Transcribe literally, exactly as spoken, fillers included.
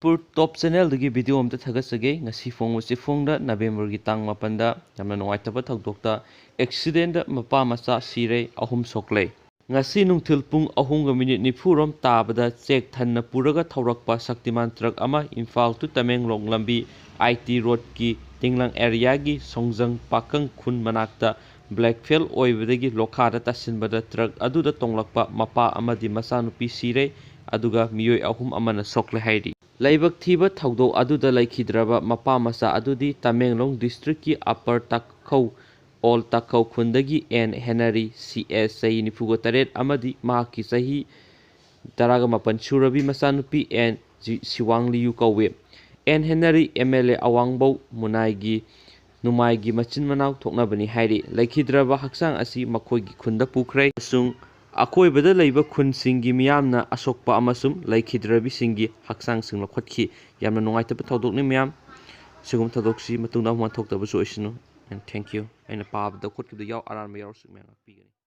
ꯃꯅꯤꯄꯨꯔ ꯇꯣꯞ ꯆꯦꯅꯦꯜꯗꯒꯤ video ꯑꯝꯇ ꯊꯥꯒꯠꯆꯒꯦ꯫ ꯉꯁꯤ ꯐꯣꯡꯕꯁꯤ ꯐꯣꯡꯗ ꯅꯕꯦꯝꯕꯔꯒꯤ ꯇꯥꯡ ꯃꯥꯄꯟꯗ ꯌꯥꯝꯅ ꯅꯨꯡꯉꯥꯏꯇꯕ ꯊꯧꯗꯣꯛꯇ ꯑꯦꯛꯁꯤꯗꯦꯟꯗ ꯃꯄꯥ ꯃꯆꯥ ꯁꯤꯔꯦ, ꯑꯍꯨꯝ ꯁꯣꯛꯂꯦ꯫ ꯉꯁꯤ ꯅꯨꯡꯊꯤꯜ ꯄꯨꯡ ꯑꯍꯨꯝꯒ ꯃꯤꯅꯤꯠ ꯅꯤꯐꯨ ꯔꯣꯝ ꯇꯥꯕꯗ ꯆꯦꯛ ꯊꯟꯅ ꯄꯨꯔꯒ ꯊꯧꯔꯛꯄ ꯁꯛꯇꯤꯃꯥꯟ ꯇ꯭ꯔꯛ ꯑꯃ ꯏꯝꯐꯥꯜ to ꯇꯃꯦꯡꯂꯣꯡ ꯂꯝꯕꯤ ꯑꯥꯏ ꯇꯤ ꯔꯣꯗꯀꯤ ꯇꯤꯡꯂꯪ ꯑꯦꯔꯤꯌꯥꯒꯤ ꯁꯣꯡꯖꯪ ꯄꯥꯀꯪ ꯈꯨꯟ ꯃꯅꯥꯛꯇ ꯕ꯭ꯂꯦꯛ ꯐꯦꯜ ꯑꯣꯏꯕꯗꯒꯤ ꯂꯣꯈꯥꯗ ꯇꯥꯁꯤꯟꯕꯗ ꯇ꯭ꯔꯛ ꯑꯗꯨꯗ ꯇꯣꯡꯂꯛꯄ ꯃꯄꯥ ꯑꯃꯗꯤ ꯃꯆꯥꯅꯨꯄꯤ ꯁꯤꯔꯦ, ꯑꯗꯨꯒ ꯃꯤꯑꯣꯏ ꯑꯍꯨꯝ ꯑꯃꯅ ꯁꯣꯛꯂꯦ ꯍꯥꯏꯔꯤ꯫ ꯂꯥꯏꯕꯛ ꯊꯤꯕ ꯊꯧꯗꯣꯛ ꯑꯗꯨꯗ ꯂꯩꯈꯤꯗ꯭ꯔꯕ ꯃꯄꯥ ꯃꯆꯥ ꯑꯗꯨꯗꯤ ꯇꯃꯦꯡꯂꯣꯡ ꯗꯤꯁꯇ꯭ꯔꯤꯛꯀꯤ ꯑꯄꯔ ꯇꯥꯛꯈꯧ, ꯑꯣꯜ ꯇꯥꯛꯈꯧ ꯈꯨꯟꯗꯒꯤ ꯑꯦꯟ ꯍꯦꯅꯔꯤ, ꯁꯤ ꯑꯦꯁ ꯆꯍꯤ ꯅꯤꯐꯨꯒ ꯇꯔꯦꯠ ꯑꯃꯗꯤ ꯃꯍꯥꯛꯀꯤ ꯆꯍꯤ ꯇꯔꯥꯒ ꯃꯥꯄꯟ ꯁꯨꯔꯕꯤ ꯃꯆꯥꯅꯨꯄꯤ ꯑꯦꯟ ꯖꯤ ꯁꯤꯋꯥꯡ ꯂꯤꯌꯨ ꯀꯧꯏ꯫ N Henry M L A ꯑꯋꯥꯡꯕꯧ ꯃꯨꯅꯥꯏꯒꯤ ꯅꯨꯃꯥꯏꯒꯤ ꯃꯆꯤꯟ ꯃꯅꯥꯎ ꯊꯣꯛꯅꯕꯅꯤ ꯍꯥꯏꯔꯤ꯫ ꯂꯩꯈꯤꯗ꯭ꯔꯕ ꯍꯛꯆꯥꯡ ꯑꯁꯤ ꯃꯈꯣꯏꯒꯤ ꯈꯨꯟꯗ ꯄꯨꯈ꯭ꯔꯦ ꯑꯃꯁꯨꯡ ꯑꯀꯣꯏꯕꯗ ꯂꯩꯕ ꯈꯨꯟꯁꯤꯡꯒꯤ ꯃꯤꯌꯥꯝꯅ ꯑꯁꯣꯛꯄ ꯑꯃꯁꯨꯡ ꯂꯩꯈꯤꯗ꯭ꯔꯕꯤꯁꯤꯡꯒꯤ ꯍꯛꯆꯥꯡꯁꯤꯡ ꯂꯧꯈꯠꯈꯤ꯫ ꯌꯥꯝꯅ ꯅꯨꯡꯉꯥꯏꯇꯕ ꯊꯧꯗꯣꯛꯅꯤ ꯃꯌꯥꯝ꯫ ꯁꯤꯒꯨꯝꯕ ꯊꯧꯗꯣꯛꯁꯤ ꯃꯇꯨꯡꯗ ꯑꯃꯨꯛ ꯍꯟꯅ ꯊꯣꯛꯇꯕꯁꯨ ꯑꯣꯏꯁꯅꯨ꯫ And thank you꯫ ꯑꯩꯅ ꯄꯥꯕꯗ ꯈꯣꯠꯈꯤꯕꯗ ꯌꯥꯎ ꯑꯔꯥꯟꯕ ꯌꯥꯎꯔꯁꯨ ꯃꯌꯥꯝ ꯉꯥꯛꯄꯤꯒꯅꯤ꯫